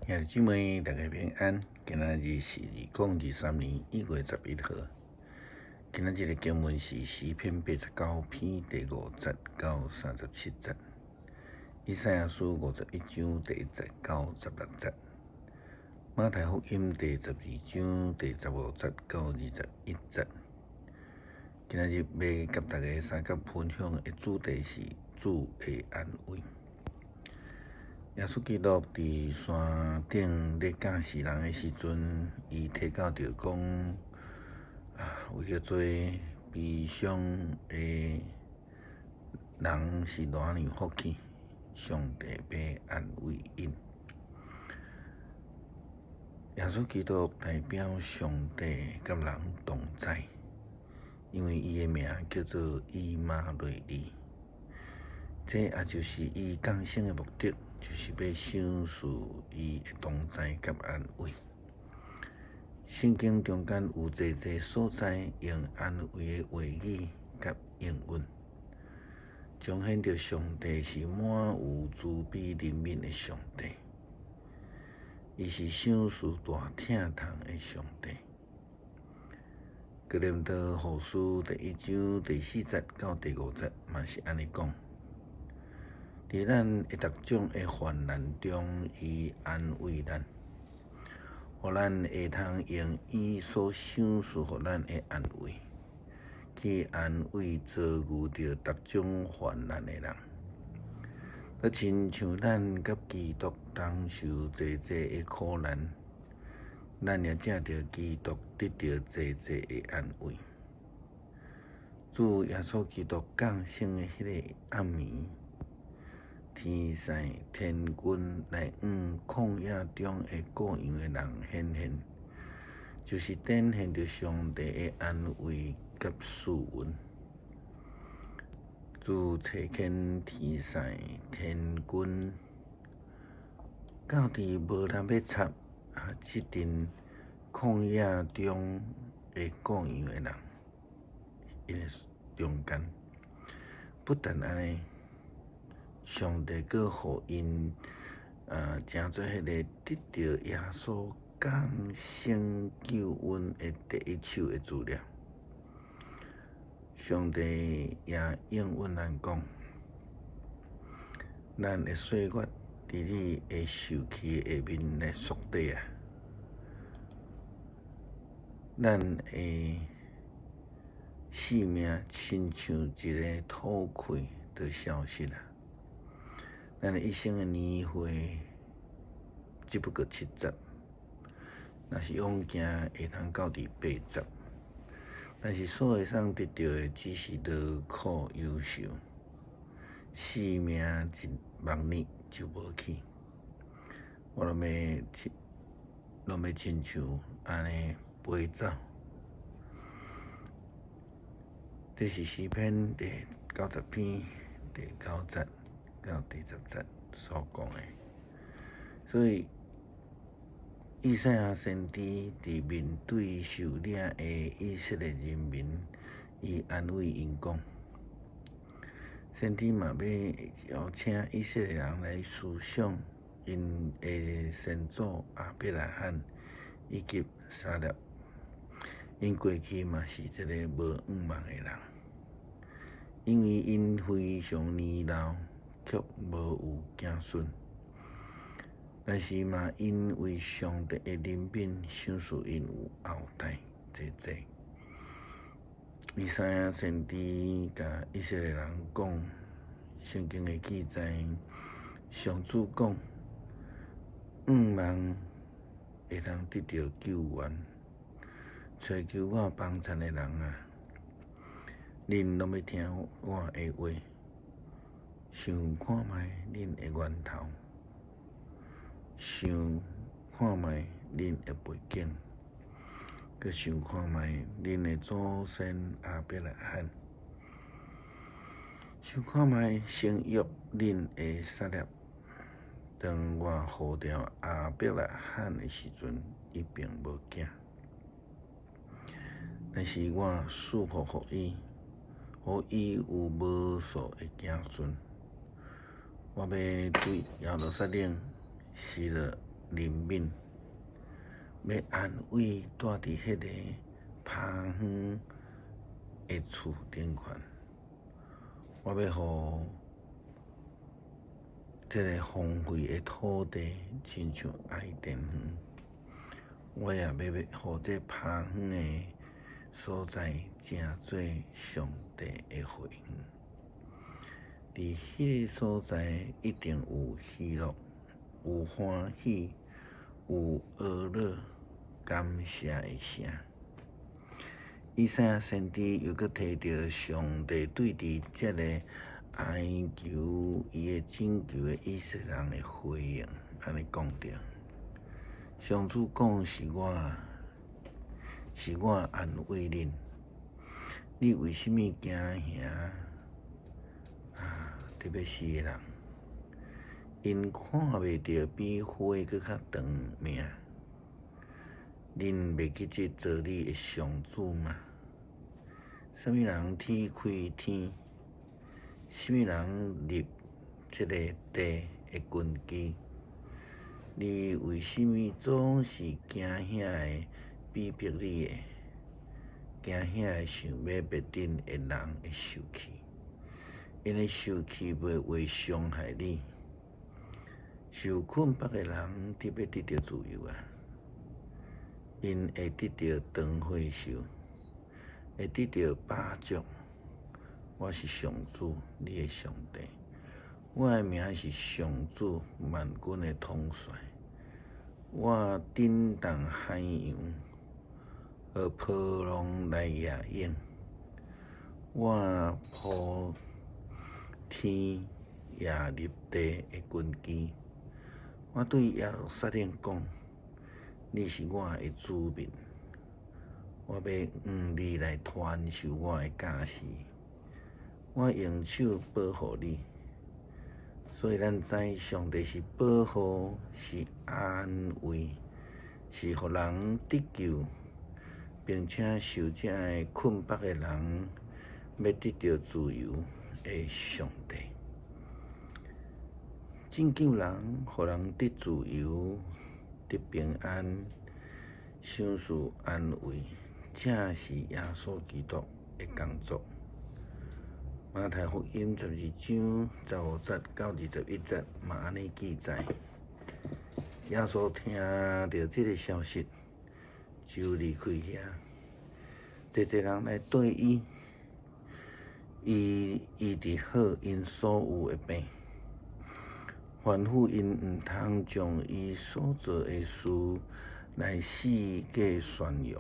兄弟姊妹，大家平安。今仔日是2023年1月11號。今仔日的經文是詩篇89篇第5節到37節，以賽亞書51章第1節到16節，馬太福音第12章第15節到21節。今仔日欲佮大家相佮分享的主題是主的安慰。耶穌基督佇山頂咧教示人的時陣，伊提到著講，為著做悲傷的人是偌爾福氣，上帝欲安慰𪜶。耶穌基督代表上帝佮人同在，因為伊的名叫做以馬內利，這也就是伊降生的目的，就是欲賞賜伊的同在佮安慰。聖經中間有濟濟所在用安慰的話語佮應允，彰顯著上帝是滿有慈悲憐憫的上帝，伊是賞賜大疼痛的上帝。哥林多後書第1章第4節到第5節嘛是按呢講。佇咱的逐種的患難中，伊安慰咱，予咱會通用伊所賞賜予咱的安慰，去安慰遭遇著逐種患難的人。就親像咱佮基督同受濟濟的苦難，咱也藉著基督得著濟濟的安慰。主耶穌基督降生的彼个暗暝，天使天軍來向曠野中的顧羊的人顯現，就是展現著上帝的安慰佮賜恩。主差遣天使天軍，到佇無人欲插這陣曠野中的顧羊的人𪜶的中間。不但按呢，上帝閣予𪜶成做彼个得著耶穌降生救恩的第一手的資料。上帝也應允咱講，咱的歲月佇你的受氣下面來縮短啊！咱的性命親像一个吐氣就消失啊！咱的一生的年歲只不過70，若是勇健會通到佇80，但是所會當得著的只是勞苦憂愁，性命一目睨就無去。我攏欲親像按呢飛走。這是詩篇第90篇第9節到第10節所講的。所以，以賽亞先知佇面對受掠的以色列人民，伊安慰𪜶講，先知嘛欲邀請以色列人來思想𪜶的先祖亞伯拉罕以及撒拉，𪜶過去嘛是這个無向望的人，因為𪜶非常年老，卻無有子孫。但是嘛，因為上帝的憐憫，賞賜𪜶有後代濟濟。以賽亞先知共以色列人講，聖經的記載，上主講，向望會通得著救援，揣求我幫贊的人啊，恁攏欲聽我的話，想看覓恁的源頭，想看覓恁的背景，閣想看覓恁的祖先亞伯拉罕，想看覓生育恁的撒拉。當我呼召亞伯拉罕的時陣，伊並無囝，但是我賜福予伊，予伊有無數的子孫。我欲對耶路撒冷施了憐憫，欲安慰蹛佇彼个荒園的厝頂懸。我欲予這个荒廢的土地，親像伊甸園。我也欲予這荒園的所在，成做上帝的花園。佇彼个所在，一定有喜樂，有歡喜，有呵咾感謝的聲。以賽亞先知猶閣提著上帝對佇這个哀求伊的拯救的以色列人的回應，按呢講著：上主講是我，是我安慰恁。你為啥物驚嚇啊？特別死的人，𪜶看袂著比花閣較長命。恁袂記這造你的上主嗎？啥物人天開天？啥物人立這个地的根基？你為啥物總是驚遐个逼迫你的？驚遐个想欲滅恁的人的受氣？𪜶的受氣袂會傷害你。受困縛的人得欲得著自由啊！𪜶會得著長歲壽，會得著飽足。我是上主，你的上帝。我的名是上主萬軍的統帥。我震動海洋，予波浪來搖湧。我鋪天也立地的根基。我對耶路撒冷講：你是我的子民，我欲向你來傳授我的教示。我用手保護你，所以咱知上帝是保護，是安慰，是予人得救，並且受這个困縛的人欲得著自由的上帝。拯救人，予人得自由、得平安、賞賜安慰，這是耶穌基督的工作。馬太福音12章15節到21節嘛按呢記載。耶穌聽著這个消息，就離開遐，濟濟人來綴伊，伊醫治好𪜶所有的病，吩咐𪜶毋通將伊所做的事來四界宣揚。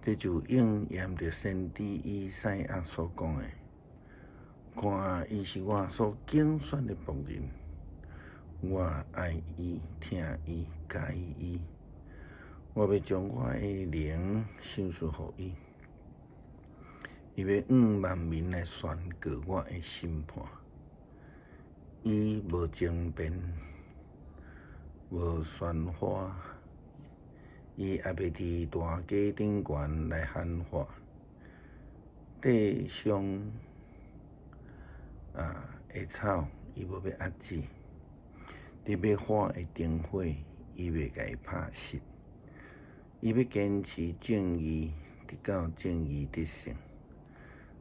這就應驗著先知以賽亞所講的：看啊，伊是我所揀選的僕人，我愛伊、疼伊、喜伊。我欲將我的靈賞賜予伊，伊欲向萬民來宣告我的審判。伊無爭辯，無喧譁，伊也袂佇大街頂懸來喊話。地上的草，伊無欲遏止；佇欲火的燈火，伊袂共伊拍熄。伊欲堅持正義，直到正義得勝。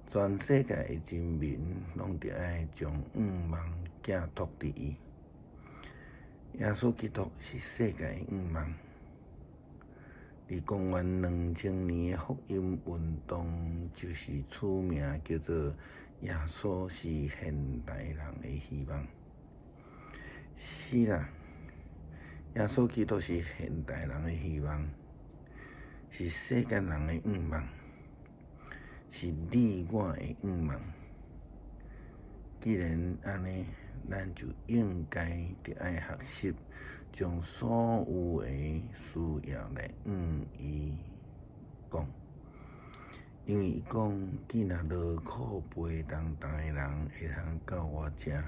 全世界的人民攏著愛將向望寄託佇伊。耶穌基督是世界的向望。佇公元2000年的福音運動，就是取名叫做耶穌是現代人的希望。是啦，耶穌基督是現代人的希望，是世間人的向望，是你我的向望。既然按呢，咱就應該著愛學習，將所有的需要來向伊講，因為伊講，既若勞苦背重擔的人會通到我遮，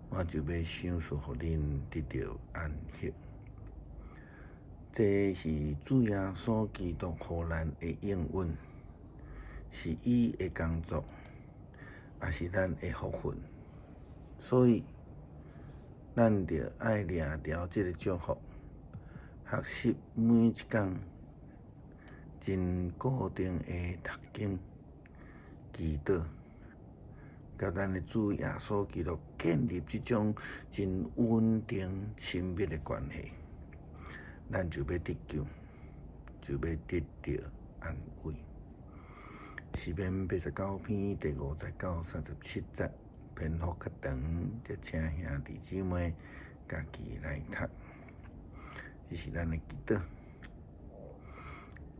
我就欲賞賜予恁得著安息。這是主耶穌基督予咱的應允，是伊的工作，也是咱的福分。所以，咱著愛掠牢這个祝福，學習每一工真固定的讀經、祈禱，佮咱的主耶穌基督建立這種真穩定、親密的關係，咱就欲得救，就欲得著安慰。詩篇89篇第50到37節，篇幅較長，才請兄弟姊妹家己來讀。這是咱的祈禱。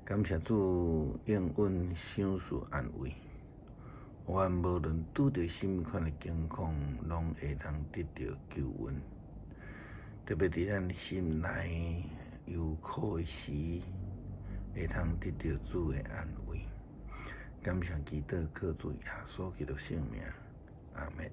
感謝主應允賞賜安慰，予阮無論拄著啥物款的境況，攏會當得著救恩。特別佇咱心內憂苦的時，會通得著主的安慰。感謝祈禱，靠主耶穌基督聖名，阿們。